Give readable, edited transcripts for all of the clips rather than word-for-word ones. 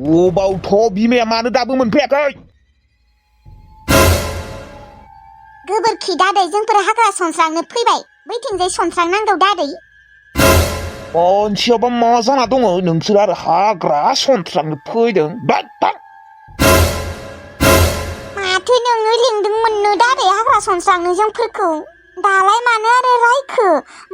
अबावथ' बिमाया मानो दाबो मोनफैयाखै? गोबोरखि दादै जोंफोर हाग्रा सनस्रांनो फैबाय। बैथिंजाय सनस्रांनांगौ दादै। मानसियाबा मा जाना दङ नोंसोर आरो हाग्रा सनस्रांनो फैदों? माथो नोङो लिंदोंमोननो दादै हाग्रा सनस्रांनो जोंफोरखौ? दालाय मानो आरो रायखो?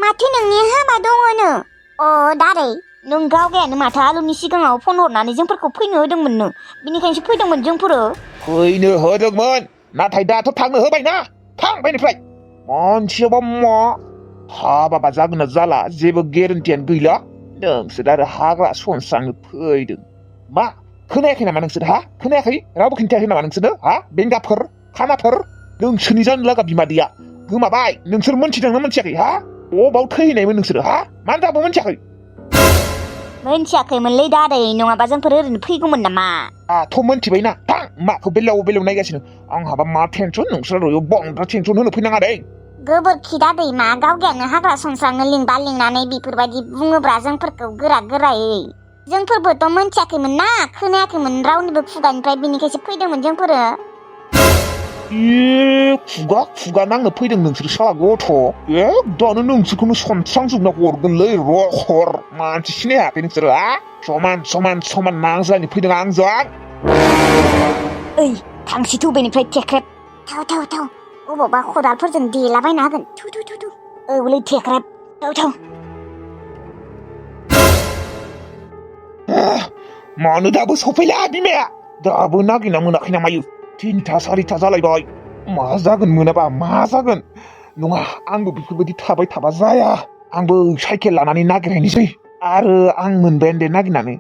माथो नोंनि हाबा दङनो? अ दादै नों गावगायानो माथो आलुनि सिगाङाव फन हरनानै जोंफोरखौ फैनो होदोंमोननो। बिनिखायसो फैदोंमोन जोंफोरो। फैनो होदोंमोन, नाथाय दाथ' थांनो होबायना। थां बेनिफ्राय। मानसियाबा मा हाबाबा जागोन ना जाला जेबो गेरेन्टियानो गैला। नोंसोर आरो हाग्रा सनस्रांनो फैदों। मा खोनायाखै नामा नोंसोर हा? खोनायाखै? रावबो खिन्थायाखै नामा नोंसोरनो हा? बेंगाफोर खानाफोर नोंसोरनि जानो लागा बिमादैया गोमाबाय। नोंसोर मोनथिदोंना मोनथियाखै हा? अबाव थैहैनायमोन नोंसोरो हा? मानो दाबो मोनथियाखै? मोनथियाखैमोनलै दादै, नङाबा जोंफोर ओरैनो फैगौमोन नामा? दाथ' मोनथिबायना। थां माखौ बेलाव नायगासिनो? आंहाबा मा टेनसन, नोंसोर बांद्राय टेनसन होनो फैनाङा दे। गोबोरखि दादै मा गावगायानो हाग्रा सनस्रांनो लिंनानै बेफोरबायदि बुङोब्रा जोंफोरखौ गोरायै। जोंफोरबोथ' मोनथियाखैमोन ना, खोनायाखैमोन रावनिबो खुगानिफ्राय, बिनिखायसो फैदोंमोन जोंफोरो। खुगा नांनो फैदों नोंसोर साला गथ'। दानो नोंसोरखौनो सनस्रांजोबना हरगोनलै रखर। मानसि सिनायाखै नोंसोरो हा? समान नांज्लायनो फैदों आंजों। ओइ थांसि थौ बेनिफ्राय थेख्रेब। थाव अबावबा खदालफोरजों देलाबायना होगोन। थु औलै थेख्रेब। थाव मानो दाबो सफैला बिमाया? दाबो नागिरना मोनाखै ना मायो? 3टा 4टा जालायबाय। मा जागोन मोनाबा मा जागोन? नङा, आंबो बेफोरबायदि थाबाय थाबा जाया। आंबो साइकेल लानानै नागिरहैनोसै। आरो आं मोनबायानो दे नागिरनानै।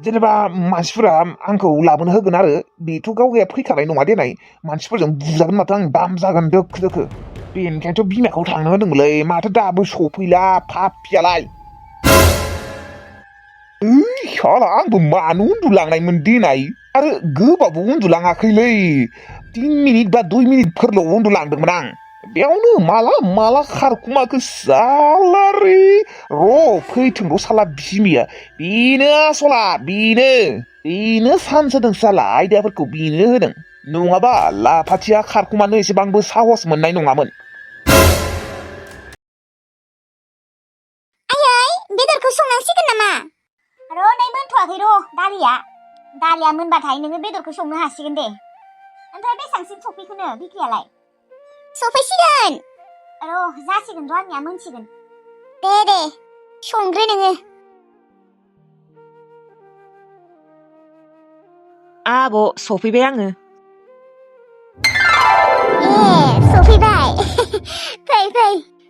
जेनेबा मानसिफोरा आंखौ लाबोनो होगोन आरो बेथ' गावगाया फैखानाय नङा देनाय। मानसिफोरजों बुजागोन माथो आं दाम जागोन दोखो। बेनिखायनोथ' बिमाखौ थांनो होदोंमोनलै, माथो दाबो सफैला पापियालाय। साला आंबो मानो उन्दुलांनायमोन देनाय? आरो गोबावबो उन्दुलाङाखैलै। 3 मिनिट बा 2 मिनिटफोरल' उन्दुलांदोंमोन आं। बेयावनो माला खारखुमाखो सालारि। फैथों र' साला बिमाया। बेनो आसला, बेनो सान्स होदों साला, आइडियाफोरखौ बेनो होदों। नङाबा लाफाथिया खारखुमानो एसेबांबो साहस मोननाय नङामोन। बेदरखौ संनांसिगोन नामा? नै मोनथ'वाखै दालिया मोनबाथाय नोङो बेदरखौ संनो हासिगोन दे। ओमफ्राय बेसांसिम सफैखोनो बिकियालाय? सफैसिगोन। जासिगोन र' आंनिया मोनसिगोन। दे संग्रो नोङो। आब' सफैबाय आङो। सफैबाय। फै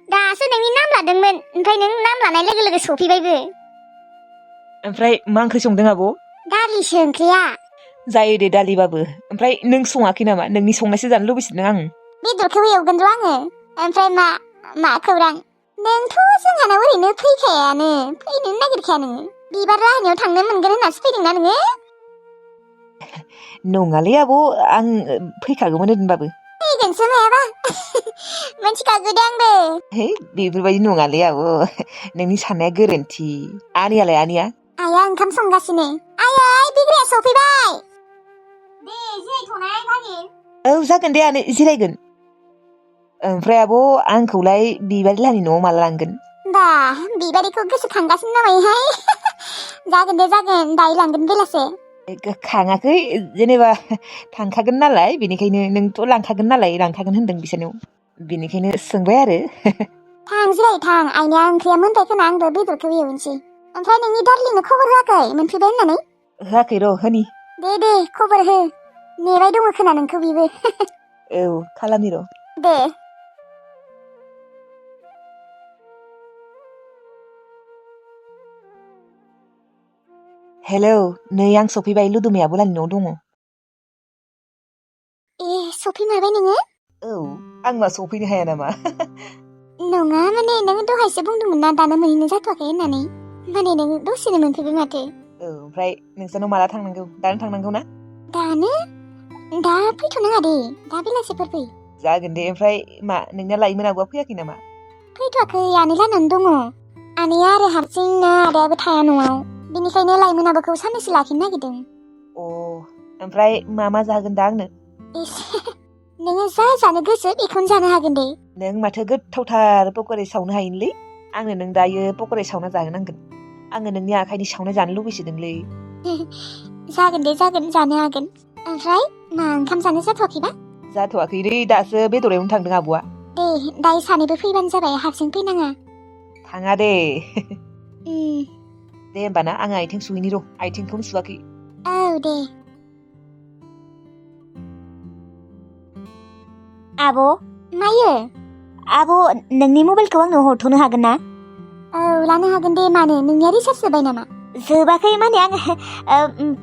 दासो नोंनि नाम लादोंमोन, ओमफ्राय नों नाम लानाय लोगो लोगो सफैबायबो। ओमफ्राय मा ओंख्रि संदों आब'? दालिसो ओंख्रिया। जायो दे दालिबाबो। ओमफ्राय नों सङाखै नामा? नोंनि संनायसो जानो लुबैसोदों आं। बेदरखौ एवगोन र' आङो। ओमफ्राय मा खौरां? नोंथ' जोंहानाव ओरैनो फैखायानो, फैनोनो नागिरखाया नोङो। बिबार लाहानियाव थांनो मोनगोन होननासो फैदोंना नोङो? नङालै आब', आं फैखागौमोन होनबाबो। फैगोनसो मायाबा। मिथिखागौ दे आंबो। बेफोरबायदि नङालै आब', नोंनि साननाया गोरोन्थि। आनैयालाय आनैया? आइया ओंखाम संगासिनो। आइयै बिग्राया सफैबाय। दे जिरायथ'नाय गारि। औ जागोन दे आनै, जिरायगोन। ओमफ्राय आब' आंखौलाय बिबारि लाहानि न'आव माला लांगोन? बा बिबारिखौ गोसोखांगासिनो नामायोहाय? जागोन दे जागोन, दायो लांगोन बेलासे। खाङाखै, जेनेबा थांखागोन नालाय, बेनिखायनो नोंथ' लांखागोन नालाय, लांखागोन होनदों बिसानाव, बेनिखायनो सोंबाय आरो। थां जिराय थां, आइनिया ओंख्रिया मोनबाय खोना, आंबो बेदरखौ एवनोसै। ओमफ्राय नोंनि दार्लिंनो खबर होआखै मोनफैबाय होननानै? होआखै र' होनि। दे खबर हो, नेबाय दङ खोना नोंखौ बिबो। औ खालामनि र'। दे। हेलौ, नै आं सफैबाय, लुदुमाया आब'लानि न'आव दङ। सफैमारबाय नोङो? औ, आं मा सफैनो हाया नामा? नङा माने नों दहायसो बुंदोंमोन ना दानो मोनहैनो जाथ'वाखै होननानै, माने नों दसेनो मोनफैबाय माथो। औ, ओमफ्राय नोंसानाव माला थांनांगौ? दानो थांनांगौ ना? दानो? दा फैथ'नाङा दे, दा बेलासिफोर फै। जागोन दे, ओमफ्राय मा नोंना लाइमोन आब'आ फैयाखै नामा? फैथ'वाखै, आनै लानानै दङ। आनैया आरो हारसिंना, आदायाबो थाया न'आव। बेनिखायनो लाइमोन आब'खौ साननैसो लाखिनो नागिरदों। ओमफ्राय मा जाहोगोन दा आंनो? एसे नोङो जा जानो गोसो बेखौनो जानो हागोन दे। नों माथो गोथावथार पक'रि सावनो हायोलै। आंनो नों दायो पक'रि सावना जाहोनांगोन। आङो नोंनि आखाइनि सावनाय जानो लुबैसोदोंलै। जागोन दे जागोन जानो हागोन। ओमफ्राय मा ओंखाम जानो जाथ'वाखैबा? जाथ'वाखैलै दासो बेदर एवनो थांदों आब'आ। दे दायो सानैबो फैबानो जाबाय हारसिं फैनाङा। थाङा दे। उम दे होमबा ना आङो आथिं सुहैनि र' आथिंखौनो सुवाखै। औ दे। आब' मायो? आब' नोंनि मबाइलखौ आंनो हरथ'नो हागोन ना? औ लानो हागोन दे। मानो नोंनिया रिसार्ज जोब्बाय नामा? जोबाखै माने आङो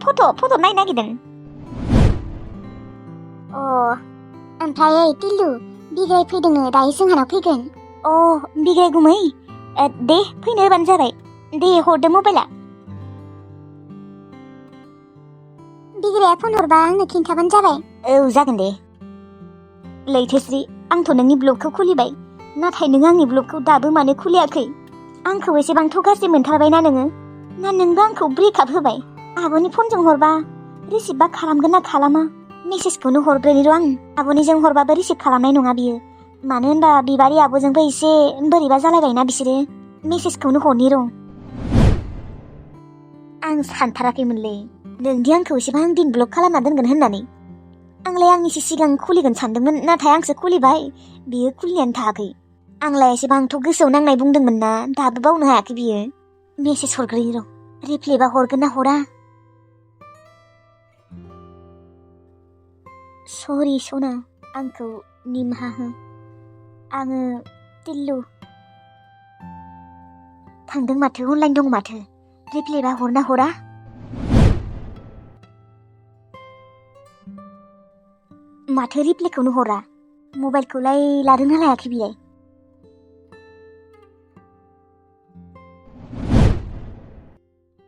फट' नायनो नागिरदों। अ ओमफ्राय टिल्लु बिग्राय फैदोंनो दायो जोंहानाव फैगोन। अ बिग्राय गुमै दे फैनो होबानो जाबाय। दे हरदो मबाइला। बिग्राया फन हरबा आंनो खिन्थाबानो जाबाय। औ जागोन दे। लैथोश्री आंथ' नोंनि ब्लगखौ खुलिबाय, नाथाय नों आंनि ब्लगखौ दाबो मानो खुलियाखै? आंखौ एसेबांथ' गाज्रि मोनथारबायना नोङो? ना नोंबो आंखौ ब्रेकआप होबाय? आब'नि फनजों हरबा रिसिभबा खालामगोन ना खालामा? मेसेजखौनो हरग्रोनि र' आं। आब'निजों हरबाबो रिसिभ खालामनाय नङा बियो। मानो होनबा बिबारि आब'जोंबो एसे बोरैबा जालायबायना बिसोरो। मेसेजखौनो हरनि र'। आं सानथाराखैमोनलै नोंदि आंखौ एसेबां दिन ब्लक खालामना दोनगोन होननानै। आंलाय आंनिसो सिगां खुलिगोन सानदोंमोन, नाथाय आंसो खुलिबाय बियो खुलिनायानो थायाखै। आंलाय एसेबांथ' गोसोआव नांनाय बुंदोंमोन ना, दाबो बावनो हायाखै बियो। मेसेज हरग्रोनि र'। रिप्लायबा हरगोन ना हरा? सरि सना, आंखौ निमाहा हो। आङो टिल्लु। थांदों माथो, अनलाइन दं माथो। रिप्लायबा हरना हरा? माथो रिप्लायखौनो हरा? मबाइलखौलाय लादोंना लायाखै बिलाय?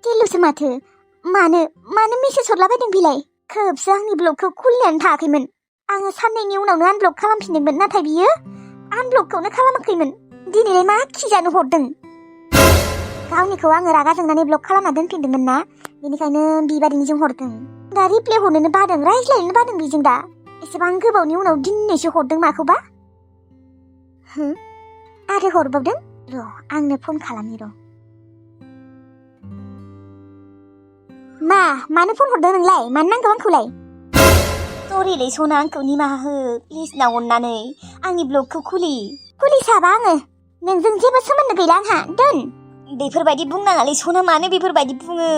टिल्लुसो माथो। मानो मेसेज हरलाबायदों बिलाय? खोबसो आंनि ब्लगखौ खुलिनानै थायाखैमोन। आङो साननैनि उनावनो आनब्लक खालामफिनदोंमोन, नाथाय बियो आनब्लकखौनो खालामाखैमोन। दिनैलाय मा खिजानो हरदों? गावनिखौ आङो रागा जोंनानै ब्लक खालामना दोनफिनदोंमोन ना, बेनिखायनो बिबादिनिजों हरदों। दा रिप्लाय हरनोनो बादों, रायज्लायनोनो बादों बेजों दा। एसेबां गोबावनि उनाव दिनैसो हरदों माखौबा? आरो हरबावदों? र' आंनो फन खालामनि र'। मानो फन हरदों नोंलाय? मानो नांगौ आंखौलाय? सरिलै सना, आंखौ निमाहा हो प्लिज ना अननानै। आंनि ब्लगखौ खुलिसाबा आङो नोंजों जेबो सोमोन्दो गैला आंहा। दोन। बेफोरबायदि बुंनाङालै सना, मानो बेफोरबायदि बुङो?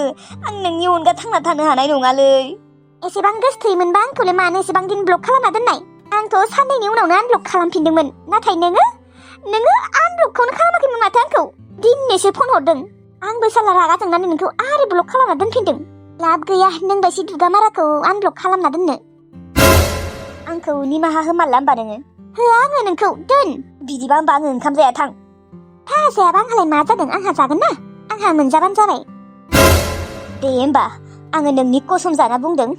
आं नोंनि अनगा थांना थानो हानाय नङालै। एसेबां गोसथोयैमोनबा आंखौलाय मानो एसेबां दिन ब्लक खालामना दोननाय? आंथ' साननैनि उनावनो आनब्लक खालामफिनदोंमोन, नाथाय नोङो आनब्लकखौनो खालामाखैमोन माथो आंखौ। दिनैसो फन हरदों। आंबो साला रागा जोंनानै नोंखौ आरो ब्लक खालामना दोनफिनदों। लाब गैया नों बायदि दुगामाराखौ आनब्लक खालामना दोननो। आंखौ निमाहा होमारला होमबा नोङो? होआ आङो नोंखौ। दोन। बिदिबा होमबा आङो ओंखाम जाया, थां। जायाबा आंहालाय मा जादों? आंहा जागोन ना। आंहा मोनजाबानो जाबाय। दे होमबा आङो नोंनि कसम जाना बुंदों,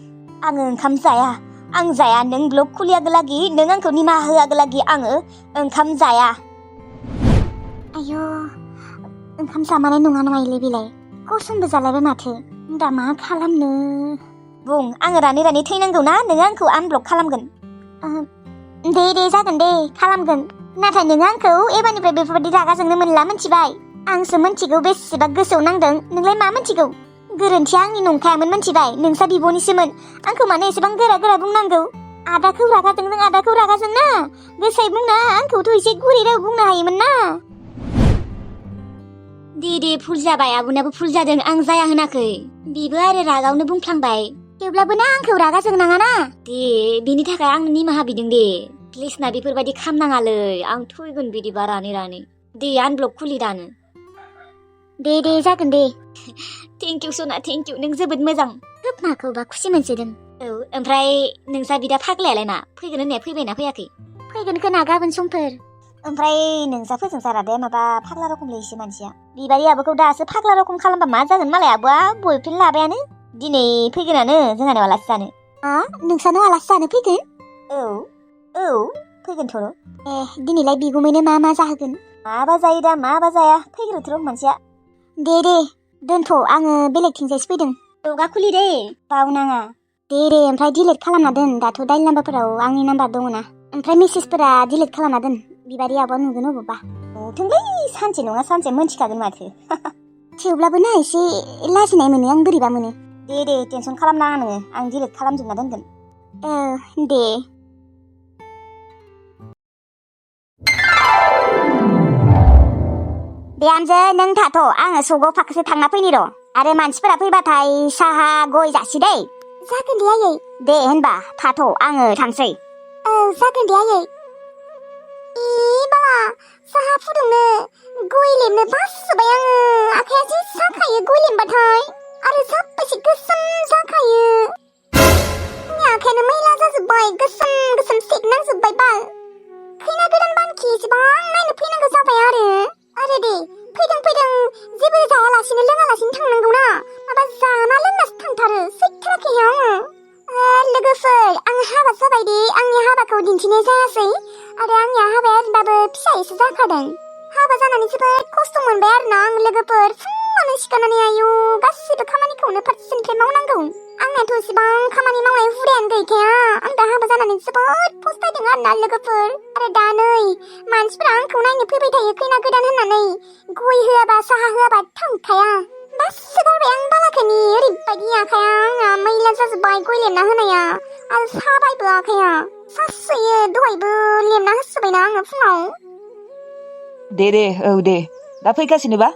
आङो ओंखाम जाया। आं जाया। नों ब्लग खुलियागोलागि, नों आंखौ निमाहा होआगोलागि आङो ओंखाम जाया। आयौ, ओंखाम जामानाय नङा नामालै बेलाय? कसमबो जालायबाय माथो। दा मा खालामनो? बुं, आङो रानै थैनांगौ ना नोङो आंखौ आनब्लक खालामगोन? दे जागोन दे, खालामगोन। नाथाय नोङो आंखौ एबारनिफ्राय बेफोरबायदि रागा जोंनो मोनला, मिथिबाय? आंसो मिथिगौ बेसेबा गोसोआव नांदों, नोंलाय मा मिथिगौ? गोरोन्थिया आंनि नंखायामोन, मिथिबाय? नोंसा बिब'निसोमोन। आंखौ मानो एसेबां गोरा बुंनांगौ? आदाखौ रागा जोंना गोसायै बुंना, आंखौथ' एसे गुरै राव बुंनो हायोमोन ना। दे भुल जाबाय, आब'नाबो भुल जादों। आं जाया होनाखै। बेबो आरो रागावनो बुंफ्लांबाय। थेवब्लाबो ना आंखौ रागा जोंनाङा ना। दे बिनि थाखाय आं निमाहा बिदों दे। प्लिज ना बेफोरबायदि खालामनाङालै। आं थैगोन बिदिबा रानै। दे आनब्लक खुलि दानो। दे जागोन दे। थेंकिउ सना, थेंकिउ। नों जोबोद मोजां। खोब माखौबा खुसि मोनसोदों। औ, ओमफ्राय नोंसा बिदा फाग्लायालाय मा? फैगोन होननाया फैबायना फैयाखै? फैगोन खोना गाबोन समफोर। ओमफ्राय नोंसा फोजोंसा रादाया माबा फाग्ला रखमलै एसे मानसिया। बिबारि आब'खौ दासो फाग्ला रखम खालामबा मा जागोन? मालाय आब'आ बयफ्रेन्ड लाबायानो। दिनै फैगोनानो जोंहानाव आलासि जानो। नोंसानाव आलासि जानो फैगोन? औ फैगोनथ'। दिनैलाय बिगुमैनो मा जाहोगोन? माबा जायो दा, माबा जाया। फैग्रोथ' मानसिया। दे दोनथ', आङो बेलेगथिंजायसो फैदों। ब्लगा खुलि दे, बावनाङा। दे ओमफ्राय डिलिट खालामना दोन दाथ' डाइल नाम्बारफोराव आंनि नाम्बार दङ ना ओमफ्राय मेसेजफोरा डिलिट खालामना दोन बिबारि आब'आ नुगोन अबावबा नुथोंलै सानसे नङा सानसे मोनथिखागोन माथो थेवब्लाबो ना एसे लाजिनाय मोनो आं बोरैबा मोनो दे टेनसन खालामनाङा नोङो आं डिलिट खालामजोबना दोनगोन दे बिहामजो नों थाथ' आङो सगाव फाखोसे थांना फैनि र' आरो मानसिफोरा फैबाथाय साहा गय जासि दै जागोन दे आयै दे होनबा थाथ' आङो थांसै जागोन दे आयै बाला साहा फुदुंनो गय लेमनो बासोबाय आङो आखाइया जि साखायो गय लेमबाथाय आरो जाब्बायसो गोसोम जाखायो आंनि आखायानो मैला जाजोब्बाय गोसोम सेक नांजोब्बाय बाल खैना गोदान बानखि एसेबां नायनो फैनांगौ जाबाय आरो दे फैदों जेबो जायालासिनो लोङालासिनो थांनांगौ ना माबा जाना लोंनासो थांथारो सैथाराखै आङो लोगोफोर आं हाबा जाबाय दे आंनि हाबाखौ दिन्थिनाय जायासै आरो आंनिया हाबाया ओरैबाबो फिसायैसो जाखादों हाबा जानानै जोबोद खस्थ' मोनबाय आरोना आं लोगोफोर फुङावनो सिखारनानै आयु गासिबो खामानिखौनो फारसेनिफ्राय मावनांगौ आंनाथ' एसेबां खामानि मावनाय हुदायानो गैखाया आं दा हाबा जानानै जोबोद फस्थायदों आरोना लोगोफोर आरो दा नै मानसिफोरा आंखौ नायनो फैबाय थायो खैना गोदान होननानै गय होआबा साहा होआबा थांखाया बासो गारबाय आं बालाखोनि ओरैबायदि आखाया आंना मैला जाजोब्बाय गय लेमना होनाया आरो साबायबो आखाया सासोयो दहायबो लेमना होसोबायना आङो फुङाव दे औ दे दा फैगासिनोबा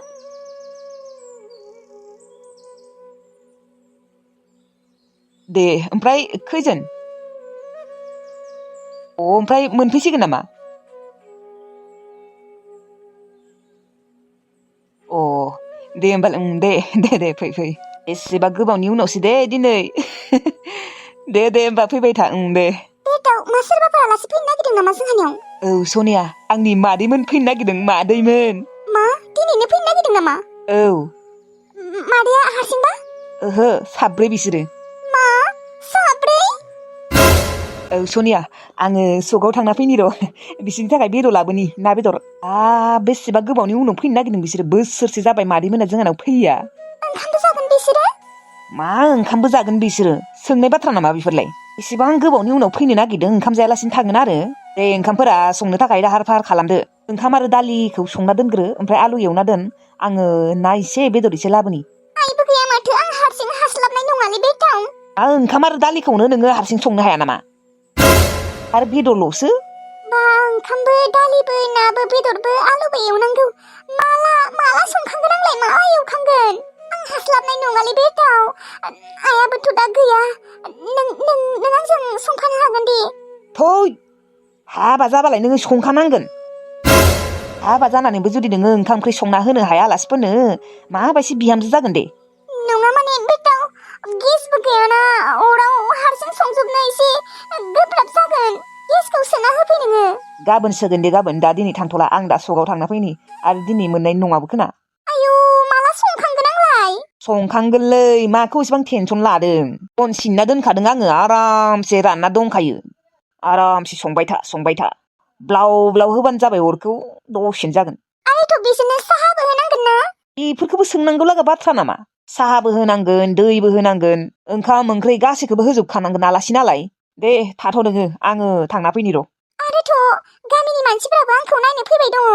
दे ओमफ्राय खैजोन ओमफ्राय मोनफैसिगोन नामा दे होमबालाय दे फै एसेबा गोबावनि उनावसो दे दिनै दे होमबा फैबाय था दे मा सोरबाफोर आलासि फैनो नागिरदों नामा जोंहानियाव औ सनिया आंनि मादैमोन फैनो नागिरदों मादैमोन मा दिनैनो फैनो नागिरदों नामा औ मादैया हारसिंबा ओहो साब्रै बिसोरो मा साब्रै औ सनिया आङो सगाव थांना फैनि र' बिसोरनि थाखाय बेदर लाबोनि ना बेदर बेसेबा गोबावनि उनाव फैनो नागिरदों बिसोरो बोसोरसे जाबाय मादैमोना जोंहानाव फैया ओंखामबो जागोन बिसोरो मा ओंखामबो जागोन बिसोरो सोंनाय बाथ्रा नामा बेफोरलाय एसेबां गोबावनि उनाव फैनो नागिरदों ओंखाम जायालासिनो थागोन आरो दे ओंखामफोरा संनो थाखाय लाहार फाहार खालामदो ओंखाम आरो दालिखौ संना दोनग्रो ओमफ्राय आलु एवना दोन आङो ना एसे बेदर एसे लाबोनि आइबो गैया माथो आं हारसिं हास्लाबनाय नङालै बेटाव ओंखाम आरो दालिखौनो नोङो हारसिं संनो हाया नामा आरो बेदरल'सो बा ओंखामबो दालिबो नाबो बेदरबो आलुबो एवनांगौ माला संखांगोन आंलाय माला एवखांगोन आं हास्लाबनाय नङालै बेटाव आइयाबोथ' दा गैया नों आंजों संखानो हागोन दे थै हाबा जाबालाय नोङो संखानांगोन हाबा जानानैबो जुदि नोङो ओंखाम ओंख्रि संना होनो हाया आलासिफोरनो माबायदि बिहामजो जागोन दे नङा माने बेटाव गेसबो गैयाना अराव हारसिं संजोबनो एसे गोब्राब जागोन गेसखौ सोना होफै नोङो गाबोन सोगोन दे गाबोन दा दिनै थांथ'ला आं दा सगाव थांना फैनि आरो दिनै मोननाय नङाबो खोना आयु माला संखांगोन आंलाय संखांगोनलै माखौ एसेबां टेनसन लादों बन सिनना दोनखादों आङो आरामसे रानना दंखायो आरामसे संबाय था ब्लाव ब्लाव होबानो जाबाय अरखौ दसेनो जागोन आरोथ' बिसोरनो साहाबो होनांगोन ना बेफोरखौबो सोंनांगौ लागा बाथ्रा नामा साहाबो होनांगोन दैबो होनांगोन ओंखाम ओंख्रि गासैखौबो होजोबखानांगोन आलासि नालाय दे थाथ' नोङो आङो थांना फैनि र' आरोथ' गामिनि मानसिफोराबो आंखौ नायनो फैबाय दङ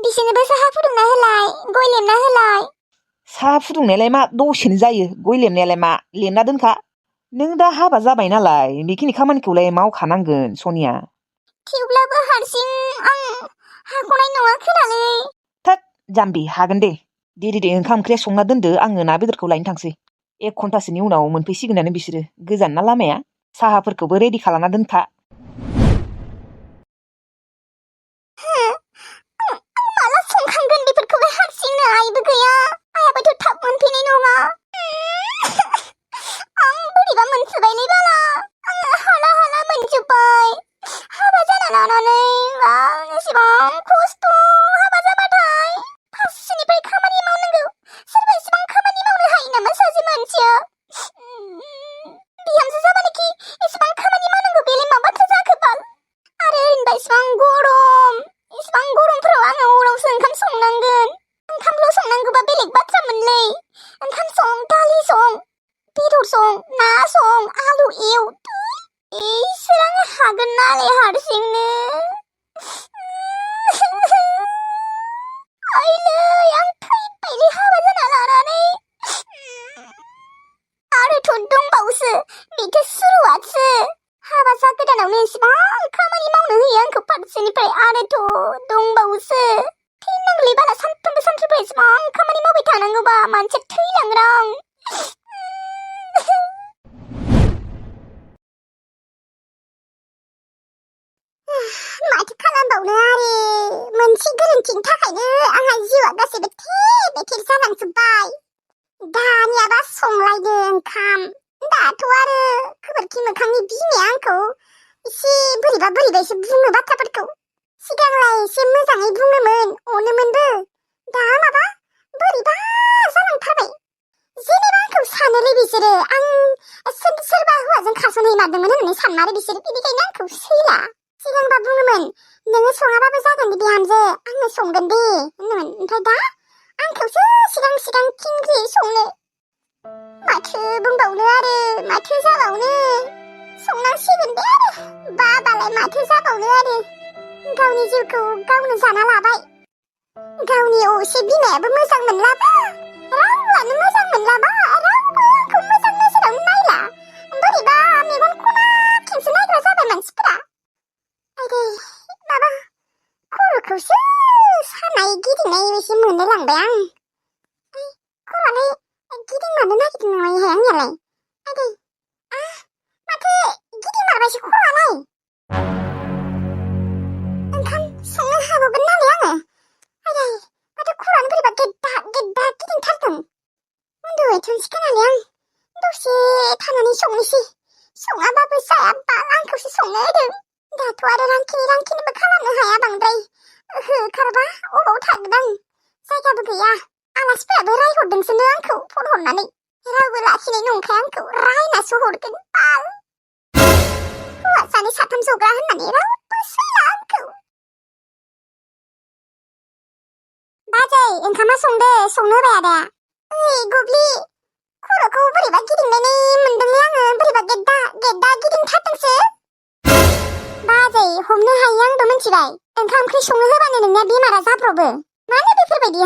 बिसोरनोबो साहा फुदुंना होलाय गय लेमना होलाय साहा फुदुंनायालाय मा दसेनो जायो गय लेमनायालाय मा लेमना दोनखा नों दा हाबा जाबाय नालाय बेखिनि खामानिखौलाय मावखानांगोन सनिया थेवब्लाबो हारसिं आं हाख'नाय नङा खोनालै थोद जाम्बि हागोन दे ओंखाम ओंख्रिया संना दोनदो आङो ना बेदरखौ लायनो थांसै 1 घन्टासोनि उनाव मोनफैसिगोनानो बिसोरो गोजान ना लामाया साहाफोरखौबो रेडि खालामना दोनखा माला संखांगोन बेफोरखौलाय हारसिंनो आइबो गैया आइयाबोथ' थाब मोनफैनाय नङा आं बोरैबा मोनसोबायलै बाला आङो हाला मोनजोब्बाय हाबा जाना लानानै एसेबां खस्थ' हाबा जाबाथाय फारसेनिफ्राय खामानि मावनांगौ सोरबा एसेबां खामानि मावनो हायो नामा सासे मानसिया बिहामजो जाबानोखि एसेबां खामानि मावनांगौ बेलाय मा बाथ्रा जाखो बाल आरो ओरैनोबा एसेबां गरमफोराव आङो अरावसो ओंखाम संनांगोन ओंखामल' संनांगौबा बेलेग बाथ्रा मोनलै ओंखाम सं दालि सं बेदर सं ना सं आलु एव इसोर आं हागोन नालाय हारसिंनो आइलै आं थैबायलै हाबा जाना लानानै आरोथ' दंबावोसो बेथ' सुरुआतसो हाबा जागोदानावनो एसेबां खामानि मावनो होयो आंखौ फारसेनिफ्राय आरोथ' दंबावोसो थैनांगौलै बाला सानफ्रोमबो एसेबां खामानि मावबाय थानांगौबा मानसिया थैलांगोन आं माथो खालामबावनो आरो मोनसे गोरोन्थिनि थाखायनो आंहा जिउआ गासैबो थेर जालांजोब्बाय दानियाबा संलायदों ओंखाम दाथ' आरो गोबोरखि मोखांनि बिमाया आंखौ एसे बोरैबा एसे बुङो बाथ्राफोरखौ सिगांलाय एसे मोजाङै बुङोमोन अनोमोनबो दा माबा बोरैबा जालांथारबाय जेनेबा आंखौ सानोलै बिसोरो आं सोरबा हौवाजों खारस'नहै मारदोंमोन होननानै सानमारो बिसोरो बेनिखायनो आंखौ सैला सिगांबा बुङोमोन नोङो सङाबाबो जागोन दे बिहामजो आंनो संगोन दे होनोमोन ओमफ्राय दा आंखौसो सिगां थिंग्रि संनो माथो बुंबावनो आरो माथो जाबावनो संनांसिगोन दे आरो बाबालाय माथो जाबावनो आरो गावनि जिउखौ गावनो जाना लाबाय गावनि असे बिमायाबो मोजां मोनलाबा रावआनो मोजां मोनलाबा रावबो आंखौ मोजां नोजोरावनो नायला बोरैबा मेगन खना खेबसे नायग्रा जाबाय मानसिफोरा आरे माबा खर'खौसो सानाय गिदिंनाय एसे मोनलाय लांबाय आं खर'आलाय गिदिंमारनो नागिरदों नामाहाय आंनियालाय आरे माथो गिदिंमारबायसो खर'आलाय ओंखाम संनो हाबावगोन नालाय आङो आरे माथो खर'आनो बोरैबा गेद्दा गिदिंथारदों उन्दुबायथानोसै नालाय आं दसे थानानै संनोसै सङाबाबो जायाबा आंखौसो संनो होदों दाथ' आरो रांखिनिबो खालामनो हाया बांद्राय होखारबा अबाव थागोन आं जायगाबो गैया आलासिफोराबो रायहरदोंसोनो आंखौ फन हरनानै रावबो लाखिनाय नंखाया आंखौ रायनासो हरगोन बाल हौवासानि साथाम जग्रा होननानै रावबो सैला आंखौ बाजै ओंखामा संनो होबाय आदा ओइ गब्लि खर'खौ बोरैबा गिदिंनानै मोनदोंलै आङो बोरैबा गेद्दा गिदिंथारदोंसो बाजै हमनो हायो आंबो मिथिबाय ओंखाम ओंख्रि संनो होबानो नोंना बेमारा जाब्रबो मानो बेफोरबायदि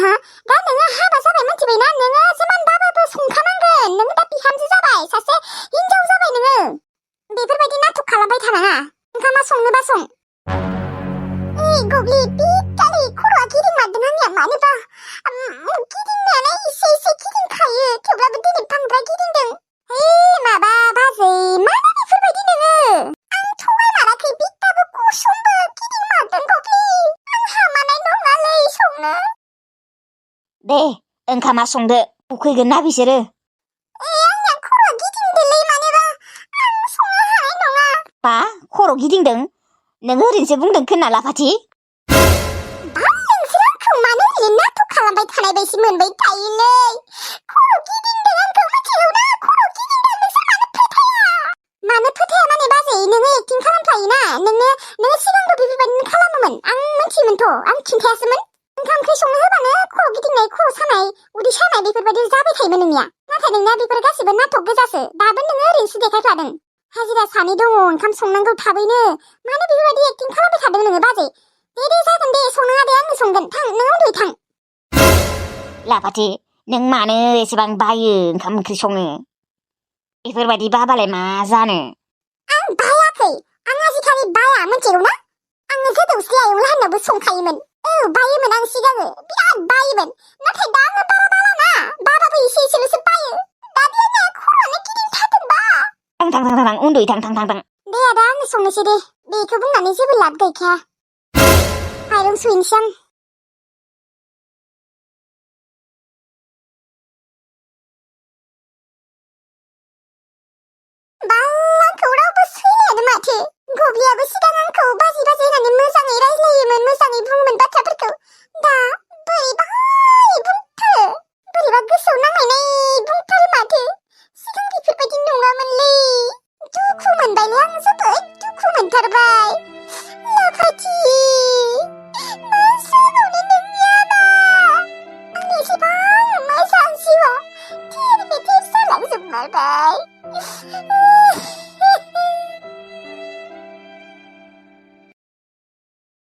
दा नोङो हाबा जाबाय मिथिबायना नोङो जिमान बाबाबो संखानांगोन नोङो दा बिहामजो जाबाय सासे हिनजाव जाबाय नोङो बेफोरबायदि नाटक खालामबाय थानाङा ओंखामा संनोबा सं ओइ गब्लि बिखालि खर'आ गिदिंमारदों आंनिया मानोबा गिदिंनायालाय एसे गिदिंखायो थेवब्लाबो दिनै बांद्राय गिदिंदों माबा बाजै मानो बेफोरबायदि नोङो आं थगायमाराखै बिखाबो गुसुंबो गिदिंमारदों गब्लि आं हामानाय नङालै संनो दे ओंखामा संदो उखैगोन ना बिसोरो आंनिया खर'आ गिदिंदोलै मानोबा आं संनो हानाय नङा बा खर' गिदिंदों नों ओरैनोसो बुंदों खोना लाफाथि नोंसोर आंखौ मानो ओरैनो नाटक खालामबाय थानाय बायदि मोनबाय थायोलै खर' गिदिंदों आंखौ मिथिगौना खर' गिदिंदों नोंसोर मानो फोथाया माने बाजै नोङो एक्टिं खालामखायोना नोङो सिगांबो बेफोरबायदिनो खालामोमोन आं मिथियोमोनथ' आं खिन्थायासोमोन ओंखाम ओंख्रि संनो होबानो खर' गिदिंनाय खर' सानाय उदै सानाय बेफोरबायदि जाबाय थायोमोन नोंनिया नाथाय नोंना बेफोर गासिबो नाटक गोजासो दाबो नोङो ओरैनोसो देखायफ्लादों हाजिरा सानै दङ ओंखाम संनांगौ थाबैनो मानो बेफोरबायदि एक्टिं खालामबाय थादों नोङो बाजै दे जागोन दे संनाङा दे आंनो संगोन थां नों उन्दुयै थां लाफाथि नों मानो एसेबां बायो ओंखाम ओंख्रि संनो बेफोरबायदि बाबालाय मा जानो आं बायाखै आं आजिखालि बाया मिथिगौना आङो गोदौसि आयंला होननाबो संखायोमोन बायोमोन आं सिगाङो बिराद बायोमोन नाथाय दा आङो बारा बालाना बाबाबो एसेल'सो बायो दा बियो खर'आनो गिदिंथारदोंबा थां उन्दुयै थां दे आदा आंनो संनोसै दे बेखौ बुंनानै जेबो लाब गैखाया माइरं सुहैनोसै आं आंखौ रावबो सैलायानो माथो गब्लियाबो सिगां आंखौ बाजै होननानै मोजाङै रायज्लायोमोन मोजाङै बुङोमोन बाथ्राफोरखौ दा बोरैबा गोसोआव नांनाय बुंथारो माथो सिगां बेफोरबायदि नङामोनलै दुखु मोनबायलै आं जोबोद दुखु मोनथारबाय लाफाथि मा जाबावनो नोंनियाबा आंनि एसेबां मोजां जिउआ थेर बेथेर जालांजोब्बाय नाथाय